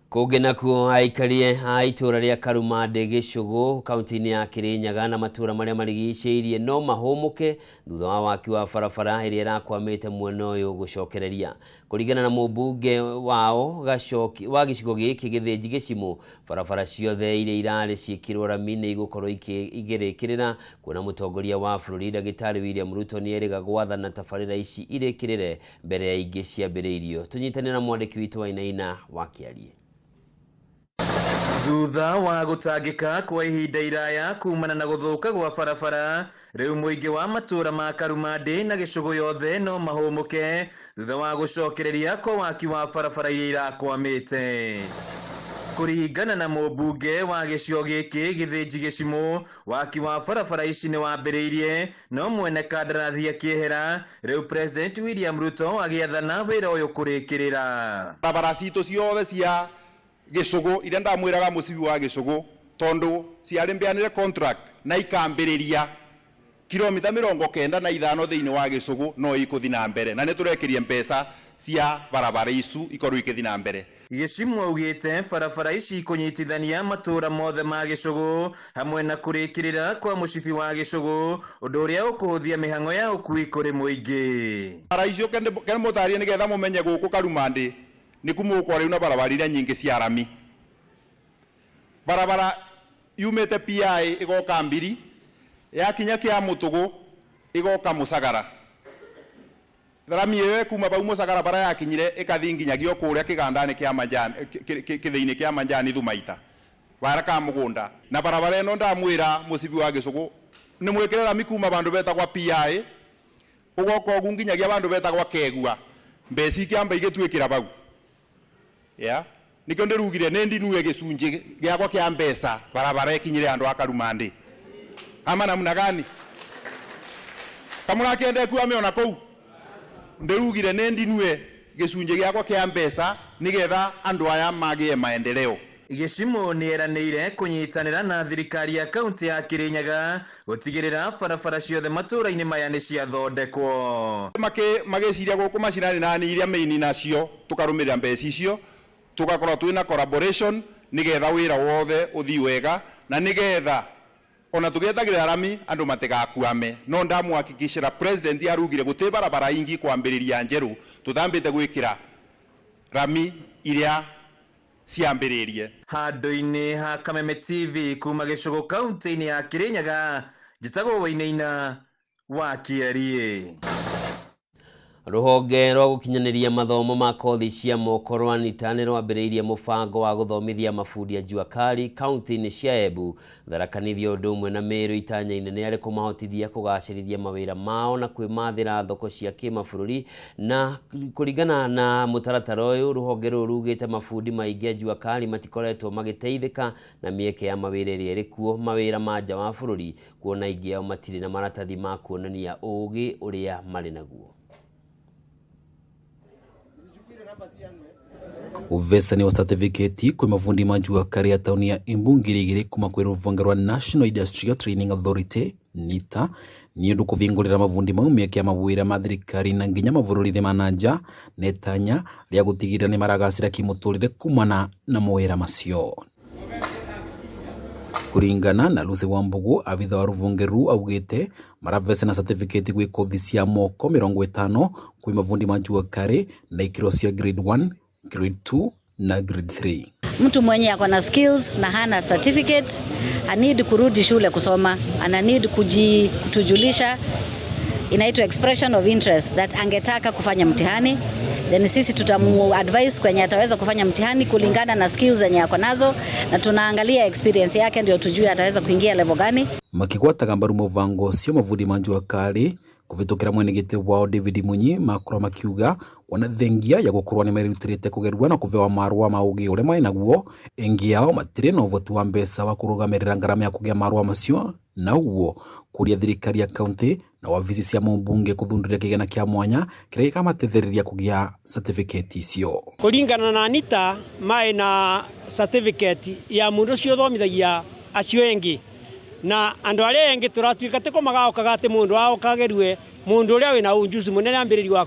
Kũngĩ nakuo aikari a itũũra rĩa Karumandĩ Gĩcũgũ kaunti-inĩ ya Kĩrĩnyaga na matũũra marĩa marigicĩirie no mahũmũke thutha wa waki wa barabara ĩrĩa ĩrakwamĩte mwena ũyũ gũcokereria. Kũringana na mũmbunge wao Gachoki wa gĩcigo gĩkĩ Gĩthĩnji Gĩcimũ, barabara ciothe iria irarĩ ciĩkĩrwo rami nĩ igũkorwo ikĩrĩkĩrĩra kuona mũtongoria wa bũrũri Ndagĩtarĩ William Ruto nĩ erĩga gwathana tabarĩra ici irĩkĩrĩre mbere ya ingĩ ciambĩrĩirio. Tũnyitanĩre na mwandĩki witũ Wainaina wa Kĩarie. Thutha wa gũtangĩka kwa ihinda iraya kumana na gũthũka gwa barabara, rĩu mũingĩ wa matũũra ma Karumandĩ na Gĩcũgũ yothe no mahũmũke thutha wa gũcokereria kwa waki wa barabara iria irakwamĩte. Kũringana na mũmbunge wa gĩcigo gĩkĩ Gĩthĩnji Gĩcimũ, waki wa barabara ici nĩ wambĩrĩirie no mwene kandarathi akĩehera, rĩu President William Ruto agĩathana wĩra ũyũ kũrĩkĩrĩra. Barabara citũ ciothe cia Gĩcũgũ iria ndamwĩraga mũcibi wa Gĩcũgũ tondu ciarĩ mbeanĩre contract na ikambĩrĩria kilomita 95 thĩinĩ wa Gĩcũgũ no ikũthi na mbere na nĩtũrekerie mbeca cia barabara icu ikorwo ikĩthi na mbere. Gĩcimũ augĩte barabara ici ikũnyitithania matũũra mothe ma Gĩcũgũ hamwe na kũrĩkĩrĩra kwa mũcibi wa Gĩcũgũ, ũndũ ũrĩa ũkũhũthia mĩhang'o ya ũkui kũrĩ mũingĩ. Barabara icio kende mũtarie nĩgetha mũmenye gũkũ Karumandĩ nĩ kumũkwa rĩu na barabara iria nyingĩ cia rami. Barabara yumĩte PI ĩgoka Mbiri, yakinya kĩa Mũtũgũ ĩgoka Mũcagara. Rami ĩyo ĩkuma bau Mũcagara bara yakinyire ĩkathi nginyagia kũrĩa kĩganda-inĩ kĩa Majani, kĩthĩinĩ kĩa Majani Thumaita, bara ka mũgũnda. Na barabara ĩno ndamwĩra mũcibi wa Gĩcũgũ nĩ mwĩkĩre rami kuma bandũ betagwa PI ũgoka ũguo nginyagia bandũ betagwa Kegua, mbeca ikĩamba igĩtuĩkĩra bau. Ya nikio ndirugire nĩ ndinue gĩcunjĩ gĩakwa kĩa mbeca barabara ĩkinyĩre andũ a Karumandĩ. Ama namna gani? Kamũrakĩende kuamĩona kũu? Ndirugire nĩ ndinue gĩcunjĩ gĩakwa kĩa mbeca nĩgetha andũ aya magĩe maendeleo. Gĩcimũ nĩ eranĩire kũnyitanĩra na thirikari ya kaunti ya Kĩrĩnyaga gũtigĩrĩra barabara ciothe matũũra-inĩ maya nĩ ciathondekwo. Magĩciria gũkũ macinani nani iria main nacio tũkarũmĩrĩra mbeca icio tugakorwo twina collaboration nigetha wira wothe uthi wega na nigetha ona tugietagirira rami andu matigakuame. No ndamuhakikishira president arugire guti barabara ingi kwambiriria njeru tutambite gwikira rami iria ciambiririe. Handũ-inĩ ha Kameme TV kuma Gĩcũgũ kaunti-inĩ ya Kĩrĩnyaga, njĩtagwo Wainaina wa Kĩarie. Rũhonge rwa gũkinyanĩria mathomo ma kothi cia moko rwa NITA nĩ rwambĩrĩirie mũbango wa gũthomithia mabundi a jua kali kaunti-inĩ cia Embu, Tharaka Nithi ũndũ ũmwe na Meru itanya inene arĩ kũmahotithia kũgacĩrithia mawĩra mao na kwĩmathĩra thoko cia kĩmabũrũri. Na kũringana na mũtaratara ũyũ, rũhonge rũrũ rugĩte mabundi maingĩ a jua kali matikoretwo magĩteithĩka na mĩeke ya mawĩra ĩrĩa ĩrĩ kuo mawĩra ma nja wa bũrũri, kuona aingĩ ao matirĩ na maratathi ma kuonania ũgĩ ũrĩa marĩ naguo. Uvesani wa certificate kwi mavundi ma jua kali ya tauni ya Embu 2000 kuma kwi ruvonge rwa National Industrial Training Authority NITA ni undu kuvingurira mavundi mau mieke ya mawira ma thirikari na nginya mavururi ma nanja netanya ria gutigirira ni maragacira kimuturire kumana na mawira macio. Kuringana na Lucy Wambugu, abitha wa ruvonge ru augite maravese na certificate gwi kothi cia moko 50 kwi mavundi ma jua kali na ikiro cia grade 1, grade 2 na grade 3. Mtu mwenye ako na skills na hana certificate need kurudi shule kusoma, ana need kutujulisha, inaitwa expression of interest that angetaka kufanya mtihani, then sisi tutamu advise kwenye ataweza kufanya mtihani kulingana na skills zenye ako nazo, na tunaangalia experience yake ndio tujue ataweza kuingia level gani. Makigwataga mbaru muvango cio mavundi ma jua kali Kũvĩtũkĩra mwenegĩtĩ wao David Munyi makorwo makiuga ona thengia ya gũkorwo nĩmerutĩrĩte kũgerua na kũvewa marũa ma ũgĩ ũrĩa marĩ naguo, aingĩ ao matirĩ na ũvoti wa mbeca wa kũrũgamĩrĩra ngarama ya kũgĩa marũa macio, na ũguo kũria thirikari ya kaunti na wabici cia mũmbunge kũthundũria kĩgĩna kĩa mwanya kĩrĩa gĩkamateithĩrĩria kũgĩa certificate icio. Kũringana na NITA maĩ na certificate ya mũndũ ũcio ũthomithagia acio engĩ, na andũ arĩa engĩ tũratuĩka tĩko magaokaga atĩ mũndũ aokagerue mũndũ ũrĩa wĩna ujuzi mũnene ambĩrĩri wa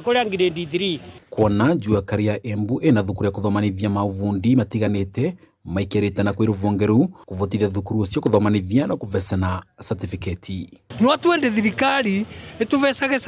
kũrĩa grade 3. Kuona Jua Kali ya Embu ĩna thukuru ya kũthomanithia maũvundi matiganĩte maikĩrĩte na kwĩ rũvonge rũu kũvotithia thukuru ũcio kũthomanithia na kũvecana certificate. No twende thirikari ĩtũvecage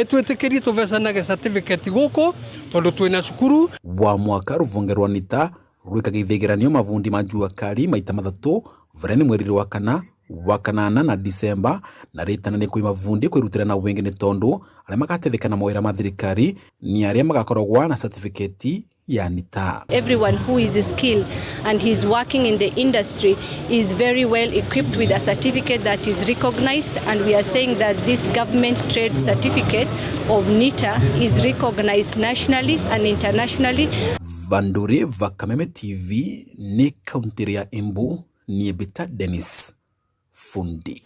ĩtwĩtĩkĩrie tũvecanage certificate gũkũ tondũ twĩna cukuru. Wa mwaka rũvonge rwa NITA rwĩkaga ithigeranio mavundi ma Jua Kali maita mathatũ varia nĩ mweri wa kana, wa kanana na Disemba, na rĩtana nĩ kwĩ mavundi kwĩrutĩra na wĩngĩ nĩ tondũ arĩa magatetheka na mawĩra ma thirikari nĩ arĩa magakoragwo na certificate ya NITA. Everyone who is skilled and he's working in the industry is very well equipped with a certificate that is recognized, and we are saying that this government trade certificate of NITA is recognized nationally and internationally. Vanduri va Kameme TV ni kaunti ya Embu, ni Bita Dennis Fundi.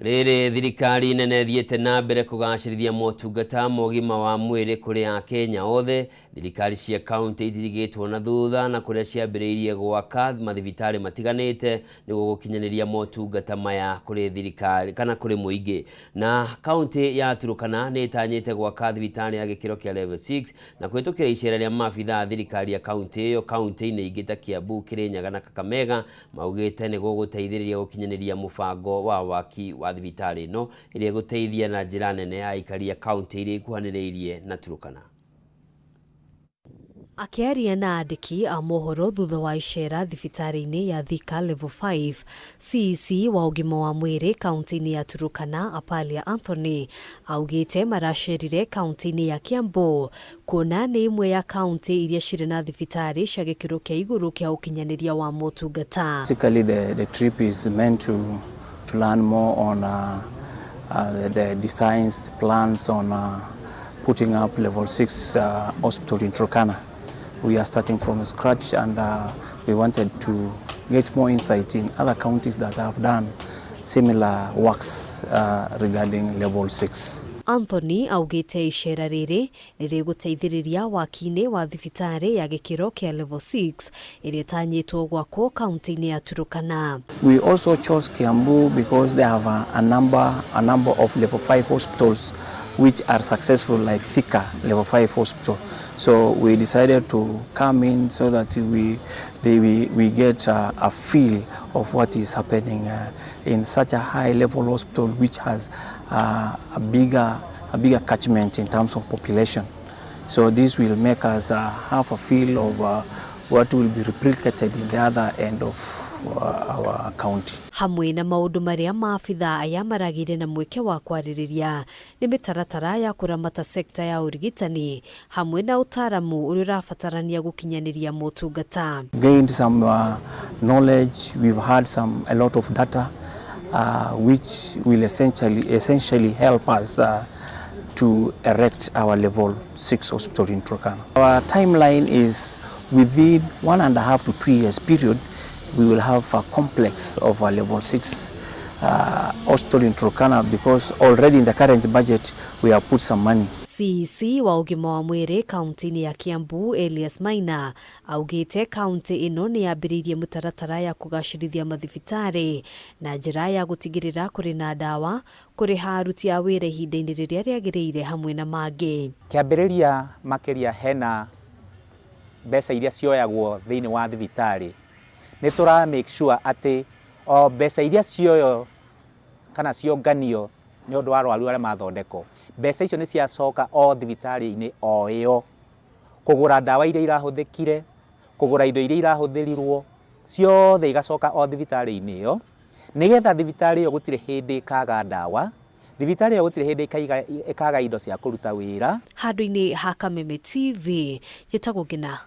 Rĩrĩ thirikari nene ĩthiĩte na mbere kũgacĩrithia motungata ma ũgima wa mwĩrĩ kũrĩ Akenya othe. Thirikari cia kaunti itirigĩtwo na thutha na kũrĩa ciambĩrĩirie gwaka mathibitarĩ matiganĩte nĩguo gũkinyanĩria motungata maya kũrĩ thirikari kana kũrĩ mũingĩ. Na kaunti ya Turkana nĩ ĩtanyĩte gwaka thibitarĩ ya gĩkĩro kĩa level 6 na kũhĩtũkĩra icera rĩa maabithaa a thirikari ya kaunti ĩyo kaunti-inĩ ingĩ ta Kiambu, Kirinyaga na Kakamega maugĩte nĩ gũgũteithĩrĩria gũkinyanĩria mũbango wa waki wa thibitarĩ ĩno ĩrĩa ĩgũteithia na njĩra nene aikari a kaunti iria ikuhanĩrĩirie na Turkana. Akĩaria na andĩki a mohoro thutha wa icera thibitarĩ-inĩ ya Thika Level 5, CEC wa ũgima wa mwĩrĩ kaunti-inĩ ya Turkana Apalia Anthony augĩte maracerire kaunti-inĩ ya Kiambu kuona nĩ ĩmwe ya kaunti iria cirĩ na thibitarĩ cia gĩkĩro kĩa igũrũ kĩa ũkinyanĩria wa motungata. Basically the trip is meant to learn more on the designs, the plans on putting up level 6 hospital in Turkana. We are starting from scratch, and we wanted to get more insight in other counties that have done similar works regarding level 6. Anthony augĩte icera rĩrĩ nĩ rĩgũteithĩrĩria waki-inĩ wa thibitarĩ ya gĩkĩro kĩa level 6 ĩrĩa ĩtanyĩtwo gwakwo kaunti-inĩ ya Turkana. We also chose Kiambu because they have a number of level 5 hospitals which are successful, like Thika level 5 hospital. So we decided to come in so that we get a feel of what is happening in such a high level hospital which has a bigger catchment in terms of population. So this will make us have a feel of what will be replicated in the other end of our county. Hamwe na maũndũ marĩa maabithaa aya maragĩire na mweke wa kwarĩrĩria nĩ mĩtaratara ya kũramata sekta ya ũrigitani hamwe na ũtaaramu ũrĩa ũrabatarania gũkinyanĩria motungata. Gained some knowledge, we've had a lot of data which will essentially help us to erect our level 6 hospital in Turkana. Our timeline is within 1.5 to 2 years period, we will have a complex of a level 6 hospital in Turkana, because already in the current budget we have put some money. CEC wa ũgima wa mwĩrĩ kaunti-inĩ ya Kiambu Elias Maina augĩte kaunti ĩno nĩ yambĩrĩirie mũtaratara ya kũgacĩrithia mathibitarĩ na njĩra ya gũtigĩrĩra kũrĩ na ndawa, kũrĩha aruti a wĩra ihinda-inĩ rĩrĩa rĩagĩrĩire hamwe na mangĩ. Kĩambĩrĩria makĩria hena mbeca iria cioyagwo thĩinĩ wa thibitarĩ, nĩ tũra make sure atĩ o mbeca iria cioyo kana cionganio nĩ ũndũ wa arwaru arĩa mathondekwo, mbeca icio nĩ ciacoka o thibitarĩ-inĩ o ĩyo kũgũra ndawa iria irahũthĩkire, kũgũra indo iria irahũthĩrirwo, ciothe igacoka o thibitarĩ-inĩ ĩyo, nĩgetha thibitarĩ ĩyo gũtirĩ hĩndĩ ĩkaga ndawa, thibitarĩ ĩyo gũtirĩ hĩndĩ ĩkaga indo cia kũruta wĩra. Handũ-inĩ ha Kameme TV, njĩtagwo Ngina.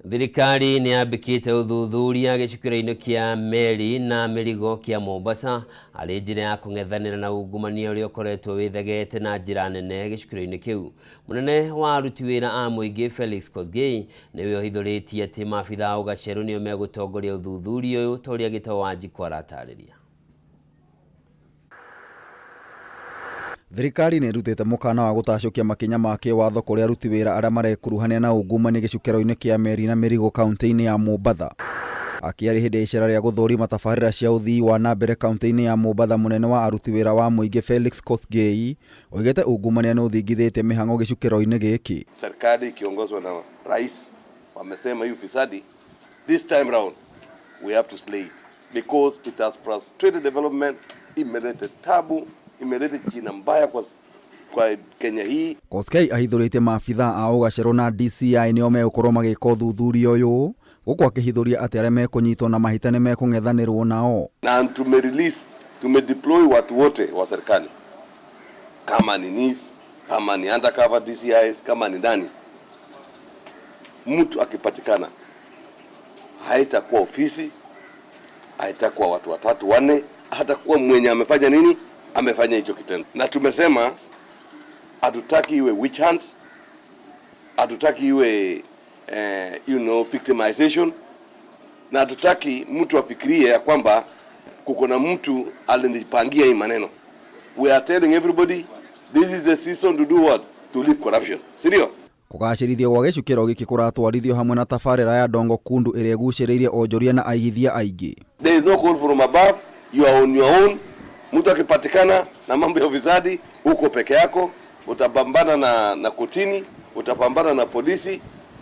Thirikari nĩ yambĩkĩte ũthuthuria gĩcukĩro-inĩ kĩa meri na mĩrigo kĩa Mombasa arĩ njĩra ya kũng'ethanĩra na ungumania ũrĩa ũkoretwo wĩthegete na njĩra nene gĩcukĩro-inĩ kĩu. Mũnene wa aruti wĩra a mũingĩ Felix Kosgei nĩwe ũhithũrĩtie atĩ maabitha a ũgacerũ nĩo megũtongoria ũthuthuria ũyũ ta ũrĩa Gĩtaũ Wanjikũ aratarĩria. Thirikari nĩ ĩrutĩte mũkana wa gũtacũkia makinya ma kĩwatho kũrĩ aruti wĩra arĩa marekuruhania na ungumania gĩcukĩro-inĩ kĩa meri na mĩrigo kaunti-inĩ ya Mombatha. Akĩaria hĩndĩ ya icera rĩa gũthũrima tabarĩra cia ũthii wa na mbere kaunti-inĩ ya Mombatha, mũnene wa aruti wĩra wa mũingĩ Felix Kosgei oigĩte ungumania nĩ ũthingithĩtie mĩhang'o gĩcukĩro-inĩ gĩkĩ. Serikali ikiongozwa na rais wamesema hii ufisadi this time round we have to slay it because it has frustrated development, imeleta tabu, imeleta jina mbaya kwa Kenya hii. Koskei ahithũrĩtie maabithaa a ũgacerũ na DCI nĩo megũkorwo magĩka ũthuthuria ũyũ gũkũ akĩhithũria atĩ arĩa mekũnyitwo na mahĩtia nĩ mekũng'ethanĩrwo nao. Na tumerelease, tumedeploy watu wote wa serikali, kama ni NIS, kama ni undercover DCIs, kama ni nani, mtu akipatikana haitakuwa ofisi, haitakuwa watu watatu wanne, hatakuwa mwenye amefanya nini, amefanya hicho kitendo. Na tumesema hatutaki iwe witch hunt, hatutaki iwe victimization, na hatutaki mtu afikirie ya kwamba kuko na mtu alinipangia hii maneno. We are telling everybody this is the season to do what? To leave corruption. Si ndio? Kũgacĩrithio gwa gĩcukĩro gĩkĩ kũratwarithio hamwe na tabarĩra ya Dongo Kundu ĩrĩa ĩgucĩrĩirie onjoria na aigithia aingĩ. There is no call from above, you are on your own. Mtu akipatikana na mambo ya ufisadi, uko peke yako, utapambana na kotini, utapambana na polisi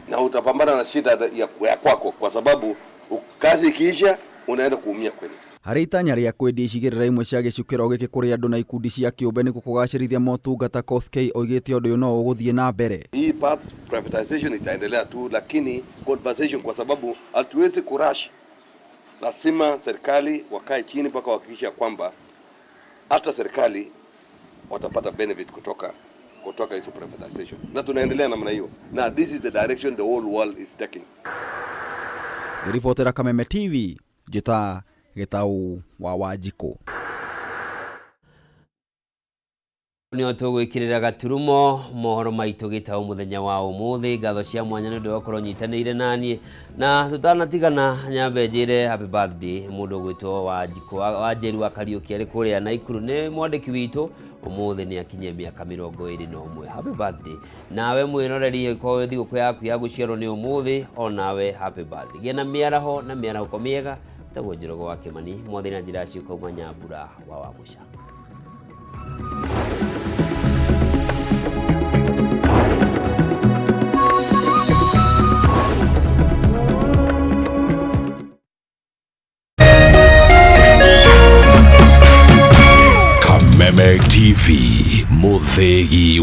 na utapambana na shida ya kwako, kwa sababu kazi ikiisha unaenda kuumia kweli. Harĩ itanya rĩa kwendia icigĩrĩra imwe cia gĩcukĩro gĩkĩ kũrĩ andũ na ikundi cia kĩũmbe nĩguo kũgacĩrithia motungata, Koskei oigĩte ũndũ ũyũ no ũgũthiĩ na mbere. Hii parts privatization itaendelea tu, lakini conversation, kwa sababu hatuwezi kurush. Lazima serikali wakae chini mpaka wahakikisha kwamba hata serikali watapata benefit kutoka hizo privatization, na tunaendelea namna hiyo, na this is the direction the whole world is taking. Ngĩribotera Kameme TV, njĩta Gĩtaũ wa Wanjikũ. Nĩo tũgwĩkĩrĩra gaturumo mohoro maitũ gĩtaũ mũthenya wa ũmũthĩ. Ngatho cia mwanya nĩ ũndũ wa gũkorwo nyitanĩire naniĩ, na tũtanatigana nyambe njĩre happy birthday mũndũ ũgwĩtwo Wanjikũ Wanjeri wa Kariũki arĩ kũrĩa Naikuru, nĩ mwandĩki witũ, ũmũthĩ nĩ akinyia mĩaka 21. Happy birthday nawe mwĩroreri, ĩkorwo thigũkũ yaku ya gũciarwo nĩ ũmũthĩ, onawe happy birthday. Gĩa na mĩaraho na mĩarahũko mĩega. Tagwo Njoroge wa Kĩmani mwathĩ na njĩra ciũkauma Nyambura wa Wamũca. Kameme TV, Muthegi.